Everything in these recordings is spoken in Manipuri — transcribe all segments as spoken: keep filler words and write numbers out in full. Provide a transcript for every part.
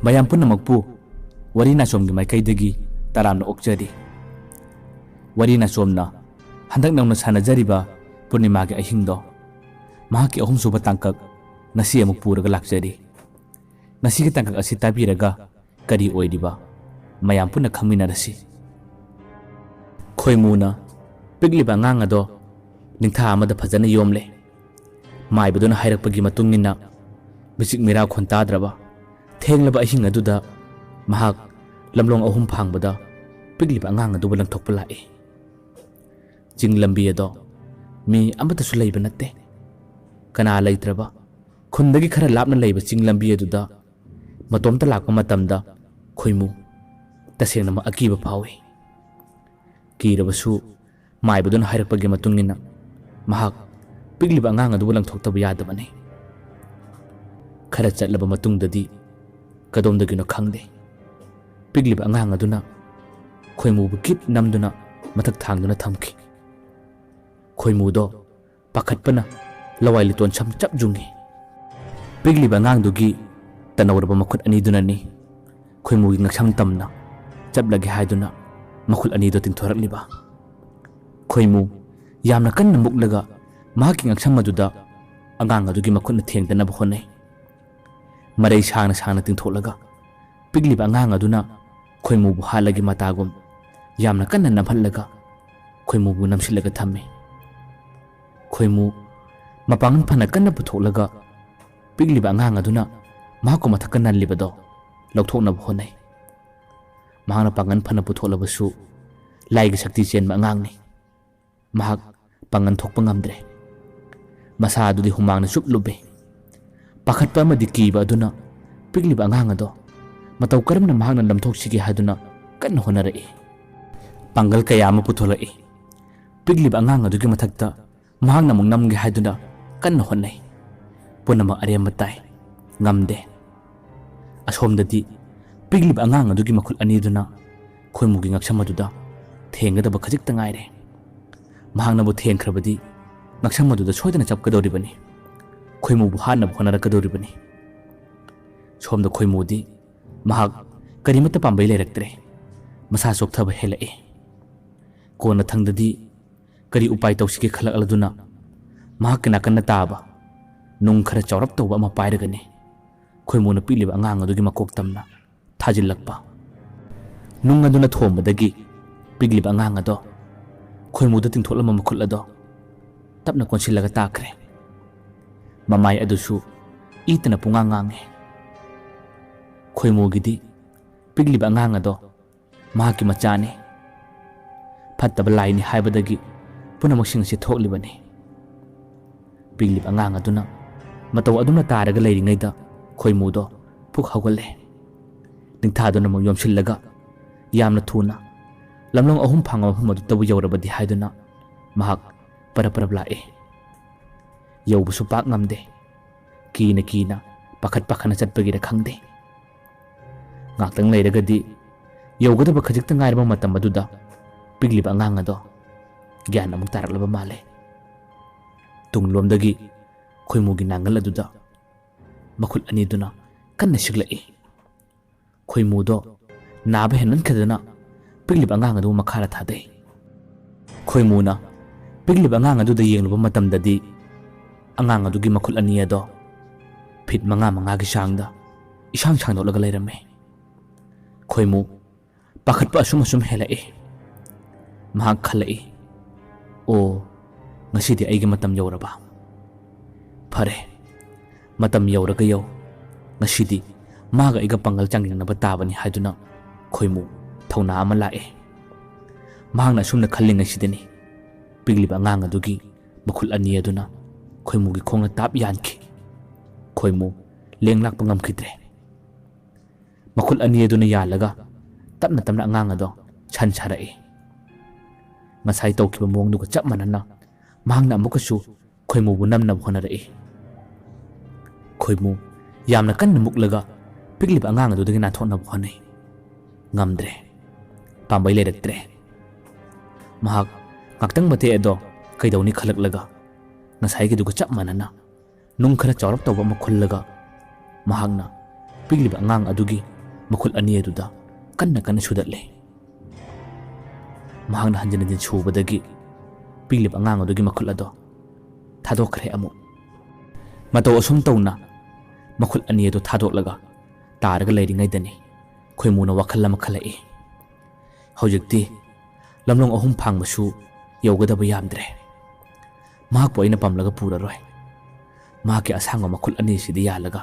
ꯃꯌꯥꯝ ꯄꯨꯝꯅꯃꯛꯄꯨ ꯋꯥꯔꯤ ꯅꯥꯆꯣꯝꯒꯤ ꯃꯥꯏꯀꯩꯗꯒꯤ ꯇꯔꯥꯝꯅ ꯑꯣꯛꯆꯔꯤ꯫ ꯋꯥꯔꯤ ꯅꯥꯆꯣꯝꯅ ꯍꯟꯗꯛ ꯅꯧꯅ ꯁꯥꯟꯅꯖꯔꯤꯕ ꯄꯨꯔꯅꯤꯃꯥꯒꯤ ꯑꯍꯤꯡꯗꯣ ꯃꯍꯥꯛꯀꯤ ꯑꯍꯨꯝꯁꯨꯕ ꯇꯥꯡꯀꯛ ꯉꯁꯤ ꯑꯃꯨꯛ ꯄꯨꯔꯒ ꯂꯥꯛꯆꯔꯤ꯫ ꯉꯁꯤꯒꯤ ꯇꯥꯡꯀꯛ ꯑꯁꯤ ꯇꯥꯕꯤꯔꯒ ꯀꯔꯤ ꯑꯣꯏꯔꯤꯕ ꯃꯌꯥꯝ ꯄꯨꯟꯅ ꯈꯪꯃꯤꯟꯅꯔꯁꯤ꯫ ꯈꯣꯏꯃꯨꯅ ꯄꯤꯛꯂꯤꯕ ꯑꯉꯥꯡ ꯑꯗꯣ ꯅꯤꯡꯊꯥ ꯑꯃꯗ ꯐꯖꯅ ꯌꯣꯝꯂꯦ꯫ ꯃꯥꯏꯕꯗꯨꯅ ꯍꯥꯏꯔꯛꯄꯒꯤ ꯃꯇꯨꯡ ꯏꯟꯅ ꯃꯤꯆꯤꯛ ꯃꯤꯔꯥ ꯈꯣꯟ ꯇꯥꯗ꯭ꯔꯕ ꯊꯦꯡꯂꯕ ꯑꯍꯤꯡ ꯑꯗꯨꯗ ꯃꯍꯥꯛ ꯂꯝꯂꯣꯡ ꯑꯍꯨꯝ ꯐꯥꯡꯕꯗ ꯄꯤꯛꯂꯤꯕ ꯑꯉꯥꯡ ꯑꯗꯨꯕꯨ ꯂꯪꯊꯣꯛꯄ ꯂꯥꯛꯏ꯫ ꯆꯤꯡ ꯂꯝꯕꯤ ꯑꯗꯣ ꯃꯤ ꯑꯃꯠꯇꯁꯨ ꯂꯩꯕ ꯅꯠꯇꯦ꯫ ꯀꯅꯥ ꯂꯩꯇ꯭ꯔꯕ ꯈꯨꯟꯗꯒꯤ ꯈꯔ ꯂꯥꯞꯅ ꯂꯩꯕ ꯆꯤꯡ ꯂꯝꯕꯤ ꯑꯗꯨꯗ ꯃꯇꯣꯝꯇ ꯂꯥꯛꯄ ꯃꯇꯝꯗ ꯈꯣꯏꯃꯨ ꯇꯁꯦꯡꯅꯃꯛ ꯑꯀꯤꯕ ꯐꯥꯎꯏ꯫ ꯀꯤꯔꯕꯁꯨ ꯃꯥꯏꯕꯗꯨꯅ ꯍꯥꯏꯔꯛꯄꯒꯤ ꯃꯇꯨꯡ ꯏꯟꯅ ꯃꯍꯥꯛ ꯄꯤꯛꯂꯤꯕ ꯑꯉꯥꯡ ꯑꯗꯨꯕꯨ ꯂꯪꯊꯣꯛꯇꯕ ꯌꯥꯗꯕꯅꯤ꯫ ꯈꯔ ꯆꯠꯂꯕ ꯃꯇꯨꯡꯗꯗꯤ ꯀꯗꯣꯝꯗꯒꯤꯅꯣ ꯈꯪꯗꯦ, ꯄꯤꯛꯂꯤꯕ ꯑꯉꯥꯡ ꯑꯗꯨꯅ ꯈꯣꯏꯃꯨꯕꯨ ꯀꯤꯠ ꯅꯝꯗꯨꯅ ꯃꯊꯛ ꯊꯥꯡꯗꯨꯅ ꯊꯝꯈꯤ꯫ ꯈꯣꯏꯃꯨꯗꯣ ꯄꯥꯈꯠꯄꯅ ꯂꯋꯥꯏ ꯂꯤꯇꯣꯟ ꯁꯝ ꯆꯞ ꯌꯨꯡꯉꯤ꯫ ꯄꯤꯛꯂꯤꯕ ꯑꯉꯥꯡꯗꯨꯒꯤ ꯇꯅꯧꯔꯕ ꯃꯈꯨꯠ ꯑꯅꯤꯗꯨꯅꯅꯤ ꯈꯣꯏꯃꯨꯒꯤ ꯉꯛꯁꯝ ꯇꯝꯅ ꯆꯞꯂꯒꯦ ꯍꯥꯏꯗꯨꯅ ꯃꯈꯨꯠ ꯑꯅꯤꯗꯣ ꯇꯤꯡꯊꯣꯔꯛꯂꯤꯕ꯫ ꯈꯣꯏꯃꯨ ꯌꯥꯝꯅ ꯀꯟꯅ ꯃꯨꯛꯂꯒ ꯃꯍꯥꯛꯀꯤ ꯉꯛꯁꯝ ꯑꯗꯨꯗ ꯑꯉꯥꯡ ꯑꯗꯨꯒꯤ ꯃꯈꯨꯠꯅ ꯊꯦꯡꯗꯅꯕ ꯍꯣꯠꯅꯩ꯫ ꯃꯔꯩ ꯁꯥꯡꯅ ꯁꯥꯡꯅ ꯇꯤꯡꯊꯣꯛꯂꯒ ꯄꯤꯛꯂꯤꯕ ꯑꯉꯥꯡ ꯑꯗꯨꯅ ꯈꯣꯏꯃꯨꯕꯨ ꯍꯥꯠꯂꯒꯦ ꯃꯇꯥꯒꯨꯝ ꯌꯥꯝꯅ ꯀꯟꯅ ꯅꯝꯍꯜꯂꯒ ꯈꯣꯏꯃꯨꯕꯨ ꯅꯝꯁꯤꯜꯂꯒ ꯊꯝꯃꯤ꯫ ꯈꯣꯏꯃꯨ ꯃꯄꯥꯡꯒꯜ ꯐꯅ ꯀꯟꯅ ꯄꯨꯊꯣꯛꯂꯒ ꯄꯤꯛꯂꯤꯕ ꯑꯉꯥꯡ ꯑꯗꯨꯅ ꯃꯍꯥꯛꯀꯤ ꯃꯊꯛꯇ ꯅꯜꯂꯤꯕꯗꯣ ꯂꯧꯊꯣꯛꯅꯕ ꯍꯣꯠꯅꯩ꯫ ꯃꯍꯥꯛꯅ ꯄꯥꯡꯒꯜ ꯐꯅ ꯄꯨꯊꯣꯛꯂꯕꯁꯨ ꯂꯥꯏꯒꯤ ꯁꯛꯇꯤ ꯆꯦꯟꯕ ꯑꯉꯥꯡꯅꯤ꯫ ꯃꯍꯥꯛ ꯄꯥꯡꯒꯜ ꯊꯣꯛꯄ ꯉꯝꯗ꯭ꯔꯦ꯫ ꯃꯁꯥ ꯑꯗꯨꯗꯤ ꯍꯨꯃꯥꯡꯅ ꯆꯨꯞꯂꯨꯕꯦ꯫ ꯄꯥꯈꯠꯄ ꯑꯃꯗꯤ ꯀꯤꯕ ꯑꯗꯨꯅ ꯄꯤꯛꯂꯤꯕ ꯑꯉꯥꯡ ꯑꯗꯣ ꯃꯇꯧ ꯀꯔꯝꯅ ꯃꯍꯥꯛꯅ ꯂꯝꯊꯣꯛꯁꯤꯒꯦ ꯍꯥꯏꯗꯨꯅ ꯀꯟꯅ ꯍꯣꯠꯅꯔꯛꯏ꯫ ꯄꯥꯡꯒꯜ ꯀꯌꯥ ꯑꯃ ꯄꯨꯊꯣꯛꯂꯛꯏ꯫ ꯄꯤꯛꯂꯤꯕ ꯑꯉꯥꯡ ꯑꯗꯨꯒꯤ ꯃꯊꯛꯇ ꯃꯍꯥꯛꯅ ꯑꯃꯨꯛ ꯅꯝꯒꯦ ꯍꯥꯏꯗꯨꯅ ꯀꯟꯅ ꯍꯣꯠꯅꯩ꯫ ꯄꯨꯝꯅꯃꯛ ꯑꯔꯦꯝꯕ ꯇꯥꯏ꯫ ꯉꯝꯗꯦ꯫ ꯑꯁꯣꯝꯗꯗꯤ ꯄꯤꯛꯂꯤꯕ ꯑꯉꯥꯡ ꯑꯗꯨꯒꯤ ꯃꯈꯨꯠ ꯑꯅꯤꯗꯨꯅ ꯈꯣꯏꯃꯨꯒꯤ ꯉꯛꯁꯝ ꯑꯗꯨꯗ ꯊꯦꯡꯒꯗꯕ ꯈꯖꯤꯛꯇ ꯉꯥꯏꯔꯦ꯫ ꯃꯍꯥꯛꯅꯕꯨ ꯊꯦꯡꯈ꯭ꯔꯕꯗꯤ ꯉꯛꯁꯝ ꯑꯗꯨꯗ ꯁꯣꯏꯗꯅ ꯆꯞꯀꯗꯧꯔꯤꯕꯅꯤ꯫ ꯈꯣꯏꯃꯨꯕꯨ ꯍꯥꯠꯅꯕ ꯍꯣꯠꯅꯔꯛꯀꯗꯧꯔꯤꯕꯅꯤ꯫ ꯁꯣꯝꯗ ꯈꯣꯏꯃꯨꯗꯤ ꯃꯍꯥꯛ ꯀꯔꯤꯃꯠꯇ ꯄꯥꯝꯕꯩ ꯂꯩꯔꯛꯇ꯭ꯔꯦ꯫ ꯃꯁꯥ ꯆꯣꯛꯊꯕ ꯍꯦꯜꯂꯛꯑꯦ꯫ ꯀꯣꯟꯅ ꯊꯪꯗꯗꯤ ꯀꯔꯤ ꯎꯄꯥꯏ ꯇꯧꯁꯤꯒꯦ ꯈꯜꯂꯛꯂꯗꯨꯅ ꯃꯍꯥꯛꯀꯤ ꯅꯥꯀꯟꯗ ꯇꯥꯕ ꯅꯨꯡ ꯈꯔ ꯆꯥꯎꯔꯞ ꯇꯧꯕ ꯑꯃ ꯄꯥꯏꯔꯒꯅꯤ ꯈꯣꯏꯃꯨꯅ ꯄꯤꯛꯂꯤꯕ ꯑꯉꯥꯡ ꯑꯗꯨꯒꯤ ꯃꯀꯣꯛ ꯇꯝꯅ ꯊꯥꯖꯤꯜꯂꯛꯄ꯫ ꯅꯨꯡ ꯑꯗꯨꯅ ꯊꯣꯝꯕꯗꯒꯤ ꯄꯤꯛꯂꯤꯕ ꯑꯉꯥꯡ ꯑꯗꯣ ꯈꯣꯏꯃꯨꯗ ꯇꯤꯡꯊꯣꯛꯂꯝꯕ ꯃꯈꯨꯠ ꯑꯗꯣ ꯇꯞꯅ ꯀꯣꯟꯁꯤꯜꯂꯒ ꯇꯥꯈ꯭ꯔꯦ꯫ ꯃꯃꯥꯏ ꯑꯗꯨꯁꯨ ꯏꯇꯅ ꯄꯨꯡꯉꯥꯡ ꯉꯥꯡꯉꯦ꯫ ꯈꯣꯏꯃꯨꯒꯤꯗꯤ ꯄꯤꯛꯂꯤꯕ ꯑꯉꯥꯡ ꯑꯗꯣ ꯃꯍꯥꯛꯀꯤ ꯃꯆꯥꯅꯤ, ꯐꯠꯇꯕ ꯂꯥꯏꯅꯤ ꯍꯥꯏꯕꯗꯒꯤ ꯄꯨꯝꯅꯃꯛꯁꯤꯡ ꯑꯁꯤ ꯊꯣꯛꯂꯤꯕꯅꯤ꯫ ꯄꯤꯛꯂꯤꯕ ꯑꯉꯥꯡ ꯑꯗꯨꯅ ꯃꯇꯧ ꯑꯗꯨꯝꯅ ꯇꯥꯔꯒ ꯂꯩꯔꯤꯉꯩꯗ ꯈꯣꯏꯃꯨꯗꯣ ꯄꯨꯛ ꯍꯧꯒꯠꯂꯦ꯫ ꯅꯤꯡꯊꯥꯗꯨꯅ ꯑꯃꯨꯛ ꯌꯣꯝꯁꯤꯜꯂꯒ ꯌꯥꯝꯅ ꯊꯨꯅ ꯂꯝꯂꯣꯡ ꯑꯍꯨꯝ ꯐꯥꯡꯕ ꯃꯐꯝ ꯑꯗꯨꯇꯕꯨ ꯌꯧꯔꯕꯗꯤ ꯍꯥꯏꯗꯨꯅ ꯃꯍꯥꯛ ꯄꯔꯞ ꯄꯔꯞ ꯂꯥꯛꯑꯦ꯫ ꯌꯧꯕꯁꯨ ꯄꯥꯛ ꯉꯝꯗꯦ꯫ ꯀꯤꯅ ꯀꯤꯅ, ꯄꯥꯈꯠ ꯄꯥꯈꯠꯅ ꯆꯠꯄꯒꯤꯔ ꯈꯪꯗꯦ, ꯉꯥꯛꯇꯪ ꯂꯩꯔꯒꯗꯤ ꯌꯧꯒꯗꯕ ꯈꯖꯤꯛꯇ ꯉꯥꯏꯔꯕ ꯃꯇꯝ ꯑꯗꯨꯗ ꯄꯤꯛꯂꯤꯕ ꯑꯉꯥꯡ ꯑꯗꯣ ꯒ꯭ꯌꯥꯟ ꯑꯃꯨꯛ ꯇꯥꯔꯛꯂꯕ ꯃꯥꯜꯂꯦ꯫ ꯇꯨꯡꯂꯣꯝꯗꯒꯤ ꯈꯣꯏꯃꯨꯒꯤ ꯅꯥꯡꯒꯜ ꯑꯗꯨꯗ ꯃꯈꯨꯠ ꯑꯅꯤꯗꯨꯅ ꯀꯟꯅ ꯁꯤꯛꯂꯛꯏ꯫ ꯈꯣꯏꯃꯨꯗꯣ ꯅꯥꯕ ꯍꯦꯟꯃꯟꯈꯤꯗꯅ ꯄꯤꯛꯂꯤꯕ ꯑꯉꯥꯡ ꯑꯗꯨ ꯃꯈꯥꯗ ꯊꯥꯗꯩ꯫ ꯈꯣꯏꯃꯨꯅ ꯄꯤꯛꯂꯤꯕ ꯑꯉꯥꯡ ꯑꯗꯨꯗ ꯌꯦꯡꯂꯨꯕ ꯃꯇꯝꯗꯗꯤ ꯑꯉꯥꯡ ꯑꯗꯨꯒꯤ ꯃꯈꯨꯠ ꯑꯅꯤ ꯑꯗꯣ ꯐꯤꯠ ꯃꯉꯥ ꯃꯉꯥꯒꯤ ꯆꯥꯡꯗ ꯏꯁꯥꯡ ꯁꯥꯡꯗꯣꯛꯂꯒ ꯂꯩꯔꯝꯃꯤ꯫ ꯈꯣꯏꯃꯨ ꯄꯥꯈꯠꯄ ꯑꯁꯨꯝ ꯑꯁꯨꯝ ꯍꯦꯜꯂꯛꯏ꯫ ꯃꯍꯥꯛ ꯈꯜꯂꯛꯏ, "ꯑꯣ, ꯉꯁꯤꯗꯤ ꯑꯩꯒꯤ ꯃꯇꯝ ꯌꯧꯔꯕ? ꯐꯔꯦ, ꯃꯇꯝ ꯌꯧꯔꯒ ꯌꯧ꯫ ꯉꯁꯤꯗꯤ ꯃꯥꯒ ꯑꯩꯒ ꯄꯥꯡꯒꯜ ꯆꯥꯡꯌꯦꯡꯅꯕ ꯇꯥꯕꯅꯤ" ꯍꯥꯏꯗꯨꯅ ꯈꯣꯏꯃꯨ ꯊꯧꯅꯥ ꯑꯃ ꯂꯥꯛꯑꯦ꯫ ꯃꯍꯥꯛꯅ ꯑꯁꯨꯝꯅ ꯈꯜꯂꯤꯉꯩꯁꯤꯗꯅꯤ ꯄꯤꯛꯂꯤꯕ ꯑꯉꯥꯡ ꯑꯗꯨꯒꯤ ꯃꯈꯨꯠ ꯑꯅꯤ ꯑꯗꯨꯅ ꯈꯣꯏꯃꯨꯒꯤ ꯈꯣꯡꯅ ꯇꯥꯞ ꯌꯥꯟꯈꯤ꯫ ꯈꯣꯏꯃꯨ ꯂꯦꯡ ꯂꯥꯛꯄ ꯉꯝꯈꯤꯗ꯭ꯔꯦ꯫ ꯃꯈꯨꯠ ꯑꯅꯤ ꯑꯗꯨꯅ ꯌꯥꯜꯂꯒ ꯇꯞꯅ ꯇꯞꯅ ꯑꯉꯥꯡ ꯑꯗꯣ ꯁꯟ ꯁꯥꯔꯛꯏ꯫ ꯉꯁꯥꯏ ꯇꯧꯈꯤꯕ ꯃꯑꯣꯡꯗꯨꯒ ꯆꯞ ꯃꯥꯟꯅꯅ ꯃꯍꯥꯛꯅ ꯑꯃꯨꯛꯀꯁꯨ ꯈꯣꯏꯃꯨꯕꯨ ꯅꯝꯅꯕ ꯍꯣꯠꯅꯔꯛꯏ꯫ ꯈꯣꯏꯃꯨ ꯌꯥꯝꯅ ꯀꯟꯅ ꯃꯨꯛꯂꯒ ꯄꯤꯛꯂꯤꯕ ꯑꯉꯥꯡ ꯑꯗꯨꯗꯒꯤ ꯅꯥꯟꯊꯣꯛꯅꯕ ꯍꯣꯠꯅꯩ꯫ ꯉꯝꯗ꯭ꯔꯦ꯫ ꯄꯥꯝꯕꯩ ꯂꯩꯔꯛꯇ꯭ꯔꯦ꯫ ꯃꯍꯥꯛ ꯉꯥꯛꯇꯪ ꯃꯇꯦꯛ ꯑꯗꯣ ꯀꯩꯗꯧꯅꯤ ꯈꯜꯂꯛꯂꯒ ꯉꯁꯥꯏꯒꯤꯗꯨꯒ ꯆꯞ ꯃꯥꯟꯅꯅ ꯅꯨꯡ ꯈꯔ ꯆꯥꯎꯔꯞ ꯇꯧꯕ ꯑꯃ ꯈꯨꯜꯂꯒ ꯃꯍꯥꯛꯅ ꯄꯤꯛꯂꯤꯕ ꯑꯉꯥꯡ ꯑꯗꯨꯒꯤ ꯃꯈꯨꯠ ꯑꯅꯤ ꯑꯗꯨꯗ ꯀꯟꯅ ꯀꯟꯅ ꯁꯨꯗꯠꯂꯦ꯫ ꯃꯍꯥꯛꯅ ꯍꯟꯖꯤꯟ ꯍꯟꯖꯤꯟ ꯁꯨꯕꯗꯒꯤ ꯄꯤꯛꯂꯤꯕ ꯑꯉꯥꯡ ꯑꯗꯨꯒꯤ ꯃꯈꯨꯠ ꯑꯗꯣ ꯊꯥꯗꯣꯛꯈ꯭ꯔꯦ꯫ ꯑꯃꯨꯛ ꯃꯇꯧ ꯑꯁꯨꯝ ꯇꯧꯅ ꯃꯈꯨꯠ ꯑꯅꯤ ꯑꯗꯨ ꯊꯥꯗꯣꯛꯂꯒ ꯇꯥꯔꯒ ꯂꯩꯔꯤꯉꯩꯗꯅꯤ ꯈꯣꯏꯃꯨꯅ ꯋꯥꯈꯜ ꯑꯃ ꯈꯜꯂꯛꯏ꯫ ꯍꯧꯖꯤꯛꯇꯤ ꯂꯝꯂꯣꯡ ꯑꯍꯨꯝ ꯐꯥꯡꯕꯁꯨ ꯌꯧꯒꯗꯕ ꯌꯥꯝꯗ꯭ꯔꯦ꯫ ꯃꯍꯥꯛꯄꯨ ꯑꯩꯅ ꯄꯝꯂꯒ ꯄꯨꯔꯔꯣꯏ꯫ ꯃꯍꯥꯛꯀꯤ ꯑꯁꯥꯡꯕ ꯃꯈꯨꯠ ꯑꯅꯤꯁꯤꯗ ꯌꯥꯜꯂꯒ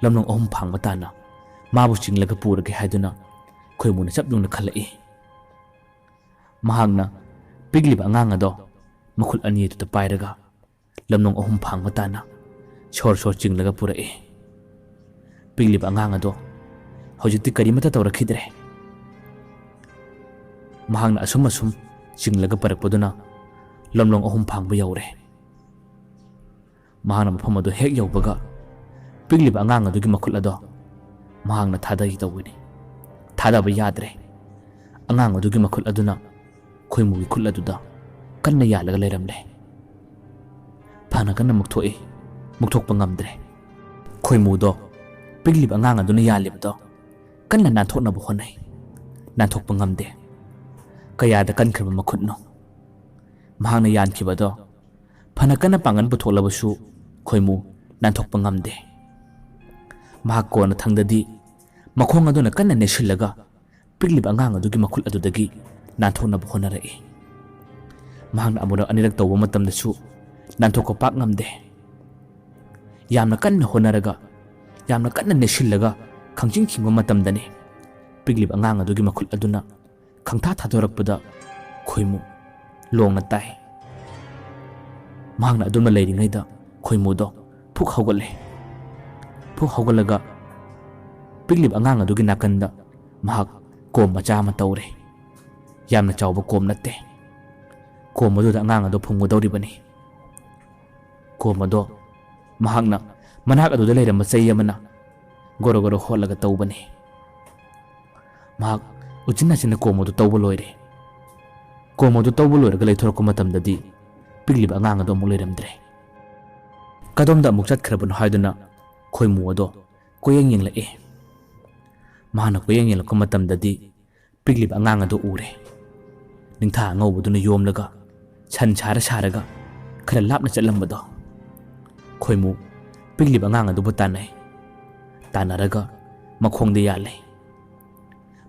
ꯂꯝꯂꯣꯡ ꯑꯍꯨꯝ ꯐꯥꯡꯕ ꯇꯥꯅ ꯃꯥꯕꯨ ꯆꯤꯡꯂꯒ ꯄꯨꯔꯒꯦ ꯍꯥꯏꯗꯨꯅ ꯈꯣꯏꯃꯨꯅ ꯆꯞ ꯌꯨꯡꯅ ꯈꯜꯂꯛꯏ꯫ ꯃꯍꯥꯛꯅ ꯄꯤꯛꯂꯤꯕ ꯑꯉꯥꯡ ꯑꯗꯣ ꯃꯈꯨꯠ ꯑꯅꯤ ꯑꯗꯨꯗ ꯄꯥꯏꯔꯒ ꯂꯝꯂꯣꯡ ꯑꯍꯨꯝ ꯐꯥꯡꯕ ꯇꯥꯅ ꯁꯣꯔ ꯁꯣꯔ ꯆꯤꯡꯂꯒ ꯄꯨꯔꯛꯏ꯫ ꯄꯤꯛꯂꯤꯕ ꯑꯉꯥꯡ ꯑꯗꯣ ꯍꯧꯖꯤꯛꯇꯤ ꯀꯔꯤꯃꯠꯇ ꯇꯧꯔꯛꯈꯤꯗ꯭ꯔꯦ꯫ ꯃꯍꯥꯛꯅ ꯑꯁꯨꯝ ꯑꯁꯨꯝ ꯆꯤꯡꯂꯒ ꯄꯨꯔꯛꯄꯗꯨꯅ ꯂꯝꯂꯣꯡ ꯑꯍꯨꯝ ꯐꯥꯡꯕ ꯌꯧꯔꯦ꯫ ꯃꯍꯥꯛꯅ ꯃꯐꯝ ꯑꯗꯨ ꯍꯦꯛ ꯌꯧꯕꯒ ꯄꯤꯛꯂꯤꯕ ꯑꯉꯥꯡ ꯑꯗꯨꯒꯤ ꯃꯈꯨꯠ ꯑꯗꯣ ꯃꯍꯥꯛꯅ ꯊꯥꯗꯒꯦ ꯇꯧꯕꯅꯤ꯫ ꯊꯥꯗꯕ ꯌꯥꯗ꯭ꯔꯦ꯫ ꯑꯉꯥꯡ ꯑꯗꯨꯒꯤ ꯃꯈꯨꯠ ꯑꯗꯨꯅ ꯈꯣꯏꯃꯨꯒꯤ ꯈꯨꯠ ꯑꯗꯨꯗ ꯀꯟꯅ ꯌꯥꯜꯂꯒ ꯂꯩꯔꯝꯂꯦ꯫ ꯐꯅ ꯀꯟꯅ ꯃꯨꯛꯊꯣꯛꯏ, ꯃꯨꯛꯊꯣꯛꯄ ꯉꯝꯗ꯭ꯔꯦ꯫ ꯈꯣꯏꯃꯨꯗꯣ ꯄꯤꯛꯂꯤꯕ ꯑꯉꯥꯡ ꯑꯗꯨꯅ ꯌꯥꯜꯂꯤꯕꯗꯣ ꯀꯟꯅ ꯅꯥꯟꯊꯣꯛꯅꯕ ꯍꯣꯠꯅꯩ, ꯅꯥꯟꯊꯣꯛꯄ ꯉꯝꯗꯦ꯫ ꯀꯌꯥꯗ ꯀꯟꯈ꯭ꯔꯕ ꯃꯈꯨꯠꯅꯣ! ꯃꯍꯥꯛꯅ ꯌꯥꯟꯈꯤꯕꯗꯣ ꯐꯅ ꯀꯟꯅ ꯄꯥꯡꯒꯜ ꯄꯨꯊꯣꯛꯂꯕꯁꯨ ꯈꯣꯏꯃꯨ ꯅꯥꯟꯊꯣꯛꯄ ꯉꯝꯗꯦ꯫ ꯃꯍꯥꯛ ꯀꯣꯟꯅ ꯊꯪꯗꯗꯤ ꯃꯈꯣꯡ ꯑꯗꯨꯅ ꯀꯟꯅ ꯅꯦꯠꯁꯤꯜꯂꯒ ꯄꯤꯛꯂꯤꯕ ꯑꯉꯥꯡ ꯑꯗꯨꯒꯤ ꯃꯈꯨꯠ ꯑꯗꯨꯗꯒꯤ ꯅꯥꯟꯊꯣꯛꯅꯕ ꯍꯣꯠꯅꯔꯛꯏ꯫ ꯃꯍꯥꯛꯅ ꯑꯃꯨꯔꯛ ꯑꯅꯤꯔꯛ ꯇꯧꯕ ꯃꯇꯝꯗꯁꯨ ꯅꯥꯟꯊꯣꯛꯄ ꯄꯥꯛ ꯉꯝꯗꯦ꯫ ꯌꯥꯝꯅ ꯀꯟꯅ ꯍꯣꯠꯅꯔꯒ, ꯌꯥꯝꯅ ꯀꯟꯅ ꯅꯦꯠꯁꯤꯜꯂꯒ ꯈꯪꯆꯤꯡ ꯆꯤꯡꯕ ꯃꯇꯝꯗꯅꯤ ꯄꯤꯛꯂꯤꯕ ꯑꯉꯥꯡ ꯑꯗꯨꯒꯤ ꯃꯈꯨꯠ ꯑꯗꯨꯅ ꯈꯪꯊꯥ ꯊꯥꯗꯣꯔꯛꯄꯗ ꯈꯣꯏꯃꯨ ꯂꯣꯡꯅ ꯇꯥꯏ꯫ ꯃꯍꯥꯛꯅ ꯑꯗꯨꯝꯅ ꯂꯩꯔꯤꯉꯩꯗ ꯈꯣꯏꯃꯨꯗꯣ ꯐꯨꯛ ꯍꯧꯒꯠꯂꯦ꯫ ꯐꯨꯛ ꯍꯧꯒꯠꯂꯒ ꯄꯤꯛꯂꯤꯕ ꯑꯉꯥꯡ ꯑꯗꯨꯒꯤ ꯅꯥꯀꯟꯗ ꯃꯍꯥꯛ ꯀꯣꯝ ꯃꯆꯥ ꯑꯃ ꯇꯧꯔꯦ꯫ ꯌꯥꯝꯅ ꯆꯥꯎꯕ ꯀꯣꯝ ꯅꯠꯇꯦ꯫ ꯀꯣꯝ ꯑꯗꯨꯗ ꯑꯉꯥꯡ ꯑꯗꯨ ꯐꯨꯝꯒꯗꯧꯔꯤꯕꯅꯤ꯫ ꯀꯣꯝ ꯑꯗꯣ ꯃꯍꯥꯛꯅ ꯃꯅꯥꯛ ꯑꯗꯨꯗ ꯂꯩꯔꯝꯕ ꯆꯩ ꯑꯃꯅ ꯒꯣꯔꯣ ꯒꯣꯔꯣ ꯍꯣꯠꯂꯒ ꯇꯧꯕꯅꯤ꯫ ꯃꯍꯥꯛ ꯎꯆꯤꯟ ꯅꯥꯆꯤꯟꯅ ꯀꯣꯝ ꯑꯗꯨ ꯇꯧꯕ ꯂꯣꯏꯔꯦ꯫ ꯀꯣꯝ ꯑꯗꯨ ꯇꯧꯕ ꯂꯣꯏꯔꯒ ꯂꯩꯊꯣꯔꯛꯄ ꯃꯇꯝꯗꯗꯤ ꯄꯤꯛꯂꯤꯕ ꯑꯉꯥꯡ ꯑꯗꯨ ꯑꯃꯨꯛ ꯂꯩꯔꯝꯗ꯭ꯔꯦ꯫ ꯀꯗꯣꯝꯗ ꯑꯃꯨꯛ ꯆꯠꯈ꯭ꯔꯕꯅꯣ ꯍꯥꯏꯗꯨꯅ ꯈꯣꯏꯃꯨ ꯑꯗꯣ ꯀꯣꯏꯌꯦꯡ ꯌꯦꯡꯂꯛꯏ꯫ ꯃꯍꯥꯛꯅ ꯀꯣꯏꯌꯦꯡ ꯌꯦꯡꯂꯛꯄ ꯃꯇꯝꯗꯗꯤ ꯄꯤꯛꯂꯤꯕ ꯑꯉꯥꯡ ꯑꯗꯨ ꯎꯔꯦ꯫ ꯅꯤꯡꯊꯥ ꯑꯉꯧꯕꯗꯨꯅ ꯌꯣꯝꯂꯒ ꯁꯟ ꯁꯥꯔ ꯁꯥꯔꯒ ꯈꯔ ꯂꯥꯞꯅ ꯆꯠꯂꯝꯕꯗꯣ꯫ ꯈꯣꯏꯃꯨ ꯄꯤꯛꯂꯤꯕ ꯑꯉꯥꯡ ꯑꯗꯨꯕꯨ ꯇꯥꯟꯅꯩ꯫ ꯇꯥꯟꯅꯔꯒ ꯃꯈꯣꯡꯗ ꯌꯥꯜꯂꯦ꯫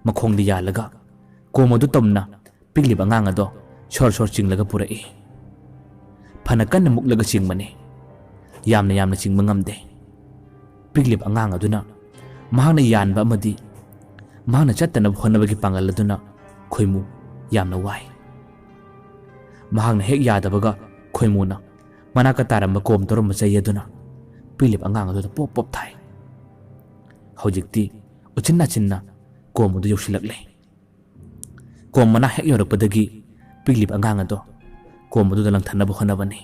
ꯃꯈꯣꯡꯗ ꯌꯥꯜꯂꯒ ꯀꯣꯝ ꯑꯗꯨ ꯇꯝꯅ ꯄꯤꯛꯂꯤꯕ ꯑꯉꯥꯡ ꯑꯗꯣ ꯁꯣꯔ ꯁꯣꯔ ꯆꯤꯡꯂꯒ ꯄꯨꯔꯛꯏ꯫ ꯐꯅ ꯀꯟꯅ ꯃꯨꯛꯂꯒ ꯆꯤꯡꯕꯅꯤ꯫ ꯌꯥꯝꯅ ꯌꯥꯝꯅ ꯆꯤꯡꯕ ꯉꯝꯗꯦ꯫ ꯄꯤꯛꯂꯤꯕ ꯑꯉꯥꯡ ꯑꯗꯨꯅ ꯃꯍꯥꯛꯅ ꯌꯥꯟꯕ ꯑꯃꯗꯤ ꯃꯍꯥꯛꯅ ꯆꯠꯇꯅꯕ ꯍꯣꯠꯅꯕꯒꯤ ꯄꯥꯡꯒꯜ ꯑꯗꯨꯅ ꯈꯣꯏꯃꯨ ꯌꯥꯝꯅ ꯋꯥꯏ꯫ ꯃꯍꯥꯛꯅ ꯍꯦꯛ ꯌꯥꯗꯕꯒ ꯈꯣꯏꯃꯨꯅ ꯃꯅꯥꯛꯇ ꯇꯥꯔꯝꯕ ꯀꯣꯝ ꯇꯧꯔꯝꯕ ꯆꯩ ꯑꯗꯨꯅ ꯄꯤꯛꯂꯤꯕ ꯑꯉꯥꯡ ꯑꯗꯨꯗ ꯄꯣꯞ ꯄꯣꯞ ꯊꯥꯏ꯫ ꯍꯧꯖꯤꯛꯇꯤ ꯎꯆꯤꯟ ꯅꯥꯆꯤꯟꯅ ꯀꯣꯝ ꯑꯗꯨ ꯌꯧꯁꯤꯜꯂꯛꯂꯦ꯫ ꯀꯣꯝ ꯃꯅꯥꯛ ꯍꯦꯛ ꯌꯧꯔꯛꯄꯗꯒꯤ ꯄꯤꯛꯂꯤꯕ ꯑꯉꯥꯡ ꯑꯗꯣ ꯀꯣꯝ ꯑꯗꯨꯗ ꯂꯪꯊꯅꯕ ꯍꯣꯠꯅꯕꯅꯤ꯫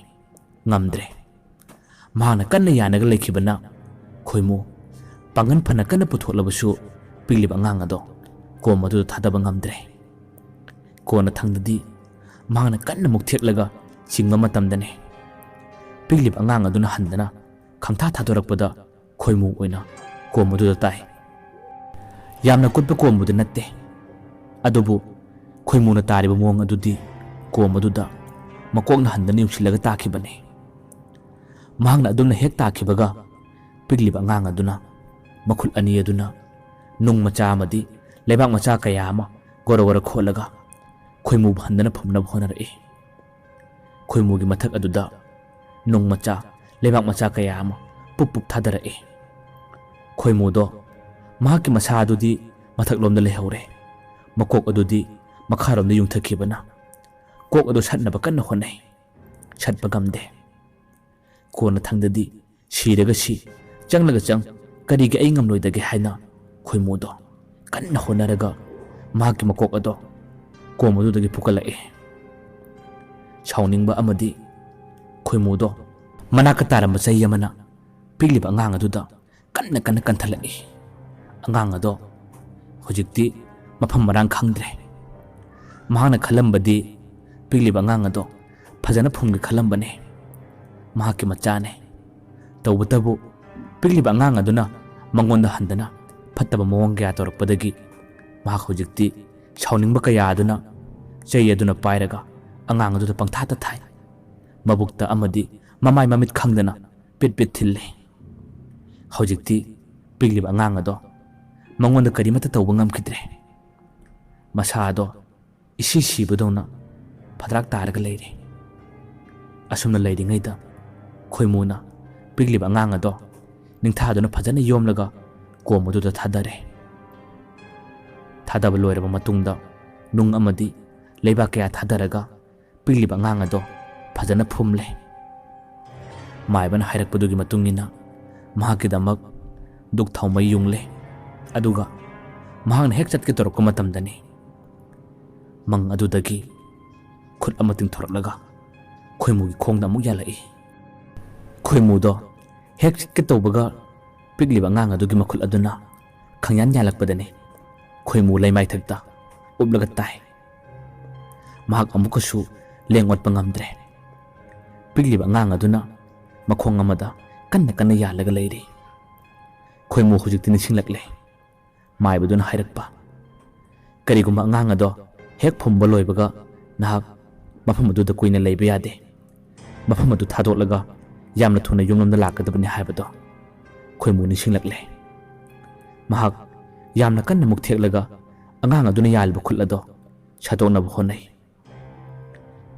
ꯉꯝꯗ꯭ꯔꯦ꯫ ꯃꯍꯥꯛꯅ ꯀꯟꯅ ꯌꯥꯅꯒ ꯂꯩꯈꯤꯕꯅ ꯈꯣꯏꯃꯨ ꯄꯥꯡꯒꯜ ꯐꯅ ꯀꯟꯅ ꯄꯨꯊꯣꯛꯂꯕꯁꯨ ꯄꯤꯛꯂꯤꯕ ꯑꯉꯥꯡ ꯑꯗꯣ ꯀꯣꯝ ꯑꯗꯨꯗ ꯊꯥꯗꯕ ꯉꯝꯗ꯭ꯔꯦ꯫ ꯀꯣꯟꯅ ꯊꯪꯗꯗꯤ ꯃꯍꯥꯛꯅ ꯀꯟꯅ ꯃꯨꯛꯊꯦꯛꯂꯒ ꯆꯤꯡꯕ ꯃꯇꯝꯗꯅꯦ ꯄꯤꯛꯂꯤꯕ ꯑꯉꯥꯡ ꯑꯗꯨꯅ ꯍꯟꯗꯅ ꯈꯪꯊꯥ ꯊꯥꯗꯣꯔꯛꯄꯗ ꯈꯣꯏꯃꯨ ꯑꯣꯏꯅ ꯀꯣꯝ ꯑꯗꯨꯗ ꯇꯥꯏ꯫ ꯌꯥꯝꯅ ꯀꯨꯠꯄ ꯀꯣꯝꯕꯨꯗꯤ ꯅꯠꯇꯦ, ꯑꯗꯨꯕꯨ ꯈꯣꯏꯃꯨꯅ ꯇꯥꯔꯤꯕ ꯃꯑꯣꯡ ꯑꯗꯨꯗꯤ ꯀꯣꯝ ꯑꯗꯨꯗ ꯃꯀꯣꯛꯅ ꯍꯟꯗꯅ ꯌꯨꯡꯁꯤꯜꯂꯒ ꯇꯥꯈꯤꯕꯅꯤ꯫ ꯃꯍꯥꯛꯅ ꯑꯗꯨꯝꯅ ꯍꯦꯛ ꯇꯥꯈꯤꯕꯒ ꯄꯤꯛꯂꯤꯕ ꯑꯉꯥꯡ ꯑꯗꯨꯅ ꯃꯈꯨꯠ ꯑꯅꯤ ꯑꯗꯨꯅ ꯅꯨꯡ ꯃꯆꯥ ꯑꯃꯗꯤ ꯂꯩꯕꯥꯛ ꯃꯆꯥ ꯀꯌꯥ ꯑꯃ ꯒꯣꯔ ꯒꯣꯔ ꯈꯣꯠꯂꯒ ꯈꯣꯏꯃꯨꯕꯨ ꯍꯟꯗꯅ ꯐꯨꯝꯅꯕ ꯍꯣꯠꯅꯔꯛꯏ꯫ ꯈꯣꯏꯃꯨꯒꯤ ꯃꯊꯛ ꯑꯗꯨꯗ ꯅꯨꯡ ꯃꯆꯥ, ꯂꯩꯕꯥꯛ ꯃꯆꯥ ꯀꯌꯥ ꯑꯃ ꯄꯨꯞ ꯄꯨꯞ ꯊꯥꯗꯔꯛꯏ꯫ ꯈꯣꯏꯃꯨꯗꯣ ꯃꯍꯥꯛꯀꯤ ꯃꯁꯥ ꯑꯗꯨꯗꯤ ꯃꯊꯛꯂꯣꯝꯗ ꯂꯩꯍꯧꯔꯦ, ꯃꯀꯣꯛ ꯑꯗꯨꯗꯤ ꯃꯈꯥꯔꯣꯝꯗ ꯌꯨꯡꯊꯈꯤꯕꯅ ꯀꯣꯛ ꯑꯗꯨ ꯁꯠꯅꯕ ꯀꯟꯅ ꯍꯣꯠꯅꯩ꯫ ꯁꯠꯄ ꯉꯝꯗꯦ꯫ ꯀꯣꯟꯅ ꯊꯪꯗꯗꯤ ꯁꯤꯔꯒ ꯁꯤ, ꯆꯪꯂꯒ ꯆꯪ, ꯀꯔꯤꯒꯤ ꯑꯩ ꯉꯝꯂꯣꯏꯗꯒꯦ ꯍꯥꯏꯅ ꯈꯣꯏꯃꯨꯗꯣ ꯀꯟꯅ ꯍꯣꯠꯅꯔꯒ ꯃꯍꯥꯛꯀꯤ ꯃꯀꯣꯛ ꯑꯗꯣ ꯀꯣꯝ ꯑꯗꯨꯗꯒꯤ ꯐꯨꯀꯠꯂꯛꯏ꯫ ꯁꯥꯎꯅꯤꯡꯕ ꯑꯃꯗꯤ ꯈꯣꯏꯃꯨꯗꯣ ꯃꯅꯥꯛꯇ ꯇꯥꯔꯝꯕ ꯆꯩ ꯑꯃꯅ ꯄꯤꯛꯂꯤꯕ ꯑꯉꯥꯡ ꯑꯗꯨꯗ ꯀꯟꯅ ꯀꯟꯅ ꯀꯟꯊꯠꯂꯛꯏ꯫ ꯑꯉꯥꯡ ꯑꯗꯣ ꯍꯧꯖꯤꯛꯇꯤ ꯃꯐꯝ ꯃꯔꯥꯡ ꯈꯪꯗ꯭ꯔꯦ꯫ ꯃꯍꯥꯛꯅ ꯈꯜꯂꯝꯕꯗꯤ ꯄꯤꯛꯂꯤꯕ ꯑꯉꯥꯡ ꯑꯗꯣ ꯐꯖꯅ ꯐꯨꯝꯒꯦ ꯈꯜꯂꯝꯕꯅꯤ꯫ ꯃꯍꯥꯛꯀꯤ ꯃꯆꯥꯅꯤ꯫ ꯇꯧꯕꯇꯕꯨ ꯄꯤꯛꯂꯤꯕ ꯑꯉꯥꯡ ꯑꯗꯨꯅ ꯃꯉꯣꯟꯗ ꯍꯟꯗꯅ ꯐꯠꯇꯕ ꯃꯑꯣꯡ ꯀꯌꯥ ꯇꯧꯔꯛꯄꯗꯒꯤ ꯃꯍꯥꯛ ꯍꯧꯖꯤꯛꯇꯤ ꯁꯥꯎꯅꯤꯡꯕ ꯀꯌꯥ ꯑꯗꯨꯅ ꯆꯩ ꯑꯗꯨꯅ ꯄꯥꯏꯔꯒ ꯑꯉꯥꯡ ꯑꯗꯨꯗ ꯄꯪꯊꯥꯗ ꯊꯥꯏ꯫ ꯃꯕꯨꯛꯇ ꯑꯃꯗꯤ ꯃꯃꯥꯏ ꯃꯃꯤꯠ ꯈꯪꯗꯅ ꯄꯤꯠ ꯄꯤꯠ ꯊꯤꯜꯂꯤ꯫ ꯍꯧꯖꯤꯛꯇꯤ ꯄꯤꯛꯂꯤꯕ ꯑꯉꯥꯡ ꯑꯗꯣ ꯃꯉꯣꯟꯗ ꯀꯔꯤꯃꯠꯇ ꯇꯧꯕ ꯉꯝꯈꯤꯗ꯭ꯔꯦ꯫ ꯃꯁꯥ ꯑꯗꯣ ꯏꯁꯤ ꯁꯤꯕꯗꯧꯅ ꯐꯗ꯭ꯔꯥꯛ ꯇꯥꯔꯒ ꯂꯩꯔꯤ꯫ ꯑꯁꯨꯝꯅ ꯂꯩꯔꯤꯉꯩꯗ ꯈꯣꯏꯃꯨꯅ ꯄꯤꯛꯂꯤꯕ ꯑꯉꯥꯡ ꯑꯗꯣ ꯅꯤꯡꯊꯥꯗꯨꯅ ꯐꯖꯅ ꯌꯣꯝꯂꯒ ꯀꯣꯝ ꯑꯗꯨꯗ ꯊꯥꯗꯔꯦ꯫ ꯊꯥꯗꯕ ꯂꯣꯏꯔꯕ ꯃꯇꯨꯡꯗ ꯅꯨꯡ ꯑꯃꯗꯤ ꯂꯩꯕꯥꯛ ꯀꯌꯥ ꯊꯥꯗꯔꯒ ꯄꯤꯛꯂꯤꯕ ꯑꯉꯥꯡ ꯑꯗꯣ ꯐꯖꯅ ꯐꯨꯝꯂꯦ꯫ ꯃꯥꯏꯕꯅ ꯍꯥꯏꯔꯛꯄꯗꯨꯒꯤ ꯃꯇꯨꯡ ꯏꯟꯅ ꯃꯍꯥꯛꯀꯤꯗꯃꯛ ꯗꯨꯛ ꯊꯥꯎꯃꯩ ꯌꯨꯡꯂꯦ꯫ ꯑꯗꯨꯒ ꯃꯍꯥꯛꯅ ꯍꯦꯛ ꯆꯠꯀꯦ ꯇꯧꯔꯛꯄ ꯃꯇꯝꯗꯅꯤ ꯃꯪ ꯑꯗꯨꯗꯒꯤ ꯈꯨꯠ ꯑꯃ ꯇꯤꯡꯊꯣꯔꯛꯂꯒ ꯈꯣꯏꯃꯨꯒꯤ ꯈꯣꯡꯗ ꯑꯃꯨꯛ ꯌꯥꯜꯂꯛꯏ꯫ ꯈꯣꯏꯃꯨꯗꯣ ꯍꯦꯛ ꯆꯠꯀꯦ ꯇꯧꯕꯒ ꯄꯤꯛꯂꯤꯕ ꯑꯉꯥꯡ ꯑꯗꯨꯒꯤ ꯃꯈꯨꯠ ꯑꯗꯨꯅ ꯈꯪꯌꯥꯟ ꯌꯥꯜꯂꯛꯄꯗꯅꯤ ꯈꯣꯏꯃꯨ ꯂꯩꯃꯥꯏꯊꯛꯇ ꯎꯞꯂꯒ ꯇꯥꯏ꯫ ꯃꯍꯥꯛ ꯑꯃꯨꯛꯀꯁꯨ ꯂꯦꯡ ꯑꯣꯠꯄ ꯉꯝꯗ꯭ꯔꯦ꯫ ꯄꯤꯛꯂꯤꯕ ꯑꯉꯥꯡ ꯑꯗꯨꯅ ꯃꯈꯣꯡ ꯑꯃꯗ ꯀꯟꯅ ꯀꯟꯅ ꯌꯥꯜꯂꯒ ꯂꯩꯔꯤ꯫ ꯈꯣꯏꯃꯨ ꯍꯧꯖꯤꯛꯇꯤ ꯅꯤꯡꯁꯤꯡꯂꯛꯂꯦ꯫ ꯃꯥꯏꯕꯗꯨꯅ ꯍꯥꯏꯔꯛꯄ, "ꯀꯔꯤꯒꯨꯝꯕ ꯑꯉꯥꯡ ꯑꯗꯣ ꯍꯦꯛ ꯐꯨꯝꯕ ꯂꯣꯏꯕꯒ ꯅꯍꯥꯛ ꯃꯐꯝ ꯑꯗꯨꯗ ꯀꯨꯏꯅ ꯂꯩꯕ ꯌꯥꯗꯦ꯫ ꯃꯐꯝ ꯑꯗꯨ ꯊꯥꯗꯣꯛꯂꯒ ꯌꯥꯝꯅ ꯊꯨꯅ ꯌꯨꯝꯂꯣꯝꯗ ꯂꯥꯛꯀꯗꯕꯅꯤ" ꯍꯥꯏꯕꯗꯣ ꯈꯣꯏꯃꯨ ꯅꯤꯡꯁꯤꯡꯂꯛꯂꯦ꯫ ꯃꯍꯥꯛ ꯌꯥꯝꯅ ꯀꯟꯅ ꯃꯨꯛ ꯊꯦꯛꯂꯒ ꯑꯉꯥꯡ ꯑꯗꯨꯅ ꯌꯥꯜꯂꯤꯕ ꯈꯨꯠ ꯑꯗꯣ ꯁꯠꯇꯣꯛꯅꯕ ꯍꯣꯠꯅꯩ꯫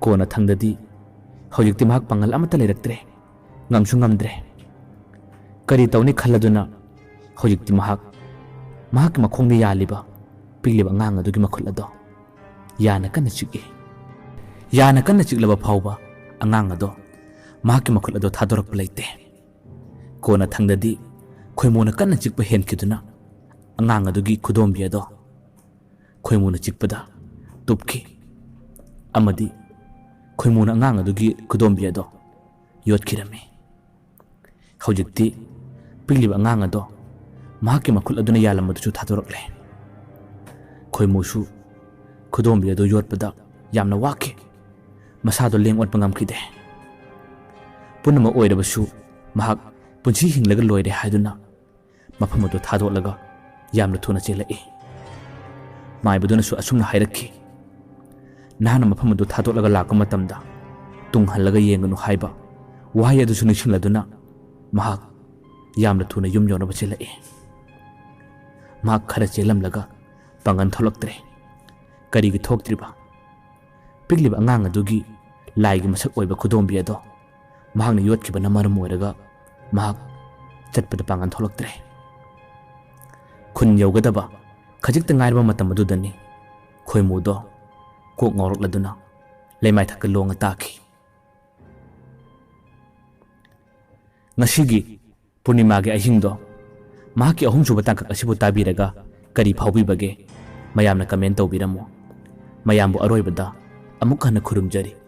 ꯀꯣꯟꯅ ꯊꯪꯗꯗꯤ ꯍꯧꯖꯤꯛꯇꯤ ꯃꯍꯥꯛ ꯄꯥꯡꯒꯜ ꯑꯃꯠꯇ ꯂꯩꯔꯛꯇ꯭ꯔꯦ, ꯉꯝꯁꯨ ꯉꯝꯗ꯭ꯔꯦ꯫ ꯀꯔꯤ ꯇꯧꯅꯤ ꯈꯜꯂꯗꯨꯅ ꯍꯧꯖꯤꯛꯇꯤ ꯃꯍꯥꯛ ꯃꯍꯥꯛꯀꯤ ꯃꯈꯣꯡꯗ ꯌꯥꯜꯂꯤꯕ ꯄꯤꯛꯂꯤꯕ ꯑꯉꯥꯡ ꯑꯗꯨꯒꯤ ꯃꯈꯨꯠ ꯑꯗꯣ ꯌꯥꯅ ꯀꯟꯅ ꯆꯤꯛꯏ꯫ ꯌꯥꯅ ꯀꯟꯅ ꯆꯤꯛꯂꯕ ꯐꯥꯎꯕ ꯑꯉꯥꯡ ꯑꯗꯣ ꯃꯍꯥꯛꯀꯤ ꯃꯈꯨꯠ ꯑꯗꯣ ꯊꯥꯗꯣꯔꯛꯄ ꯂꯩꯇꯦ꯫ ꯀꯣꯟꯅ ꯊꯪꯗꯗꯤ ꯈꯣꯏꯃꯨꯅ ꯀꯟꯅ ꯆꯤꯛꯄ ꯍꯦꯟꯈꯤꯗꯨꯅ ꯑꯉꯥꯡ ꯑꯗꯨꯒꯤ ꯈꯨꯗꯣꯝꯕꯤ ꯑꯗꯣ ꯈꯣꯏꯃꯨꯅ ꯆꯤꯛꯄꯗ ꯇꯨꯞꯈꯤ ꯑꯃꯗꯤ ꯈꯣꯏꯃꯨꯅ ꯑꯉꯥꯡ ꯑꯗꯨꯒꯤ ꯈꯨꯗꯣꯝꯕꯤ ꯑꯗꯣ ꯌꯣꯠꯈꯤꯔꯝꯃꯤ꯫ ꯍꯧꯖꯤꯛꯇꯤ ꯄꯤꯛꯂꯤꯕ ꯑꯉꯥꯡ ꯑꯗꯣ ꯃꯍꯥꯛꯀꯤ ꯃꯈꯨꯠ ꯑꯗꯨꯅ ꯌꯥꯜꯂꯝꯕꯗꯨꯁꯨ ꯊꯥꯗꯣꯔꯛꯂꯦ꯫ ꯈꯣꯏꯃꯨꯁꯨ ꯈꯨꯗꯣꯝꯕꯤ ꯑꯗꯨ ꯌꯣꯠꯄꯗ ꯌꯥꯝꯅ ꯋꯥꯈꯤ꯫ ꯃꯁꯥꯗꯣ ꯂꯦꯡ ꯑꯣꯠꯄ ꯉꯝꯈꯤꯗꯦ꯫ ꯄꯨꯝꯅꯃꯛ ꯑꯣꯏꯔꯕꯁꯨ ꯃꯍꯥꯛ ꯄꯨꯟꯁꯤ ꯍꯤꯡꯂꯒ ꯂꯣꯏꯔꯦ ꯍꯥꯏꯗꯨꯅ ꯃꯐꯝ ꯑꯗꯨ ꯊꯥꯗꯣꯛꯂꯒ ꯌꯥꯝꯅ ꯊꯨꯅ ꯆꯦꯜꯂꯛꯏ꯫ ꯃꯥꯏꯕꯗꯨꯅꯁꯨ ꯑꯁꯨꯝꯅ ꯍꯥꯏꯔꯛꯈꯤ, "ꯅꯍꯥꯛꯅ ꯃꯐꯝ ꯑꯗꯨ ꯊꯥꯗꯣꯛꯂꯒ ꯂꯥꯛꯄ ꯃꯇꯝꯗ ꯇꯨꯡ ꯍꯜꯂꯒ ꯌꯦꯡꯒꯅꯨ" ꯍꯥꯏꯕ ꯋꯥꯍꯩ ꯑꯗꯨꯁꯨ ꯅꯤꯡꯁꯤꯡꯂꯗꯨꯅ ꯃꯍꯥꯛ ꯌꯥꯝꯅ ꯊꯨꯅ ꯌꯨꯝ ꯌꯧꯅꯕ ꯆꯦꯜꯂꯛꯏ꯫ ꯃꯍꯥꯛ ꯈꯔ ꯆꯦꯜꯂꯝꯂꯒ ꯄꯥꯡꯒꯜ ꯊꯣꯛꯂꯛꯇ꯭ꯔꯦ꯫ ꯀꯔꯤꯒꯤ ꯊꯣꯛꯇ꯭ꯔꯤꯕ? ꯄꯤꯛꯂꯤꯕ ꯑꯉꯥꯡ ꯑꯗꯨꯒꯤ ꯂꯥꯏꯒꯤ ꯃꯁꯛ ꯑꯣꯏꯕ ꯈꯨꯗꯣꯝꯕꯤ ꯑꯗꯣ ꯃꯍꯥꯛꯅ ꯌꯣꯠꯈꯤꯕꯅ ꯃꯔꯝ ꯑꯣꯏꯔꯒ ꯃꯍꯥꯛ ꯆꯠꯄꯗ ꯄꯥꯡꯒꯜ ꯊꯣꯛꯂꯛꯇ꯭ꯔꯦ꯫ ꯈꯨꯟ ꯌꯧꯒꯗꯕ ꯈꯖꯤꯛꯇ ꯉꯥꯏꯔꯕ ꯃꯇꯝ ꯑꯗꯨꯗꯅꯤ ꯈꯣꯏꯃꯨꯗꯣ ꯀꯣꯛ ꯉꯥꯎꯔꯛꯂꯗꯨꯅ ꯂꯩꯃꯥꯏꯊꯛꯇ ꯂꯣꯡꯉ ꯇꯥꯈꯤ꯫ ꯉꯁꯤꯒꯤ ꯄꯨꯔꯅꯤꯃꯥꯒꯤ ꯑꯍꯤꯡꯗꯣ ꯃꯍꯥꯛꯀꯤ ꯑꯍꯨꯝꯁꯨꯕ ꯇꯥꯡꯀꯛ ꯑꯁꯤꯕꯨ ꯇꯥꯕꯤꯔꯒ ꯀꯔꯤ ꯐꯥꯎꯕꯤꯕꯒꯦ? ꯃꯌꯥꯝꯅ comment ꯇꯧꯕꯤꯔꯝꯃꯨ꯫ ꯃꯌꯥꯝꯕꯨ ꯑꯔꯣꯏꯕꯗ ꯑꯃꯨꯛ ꯍꯟꯅ ꯈꯨꯔꯨꯝꯖꯔꯤ꯫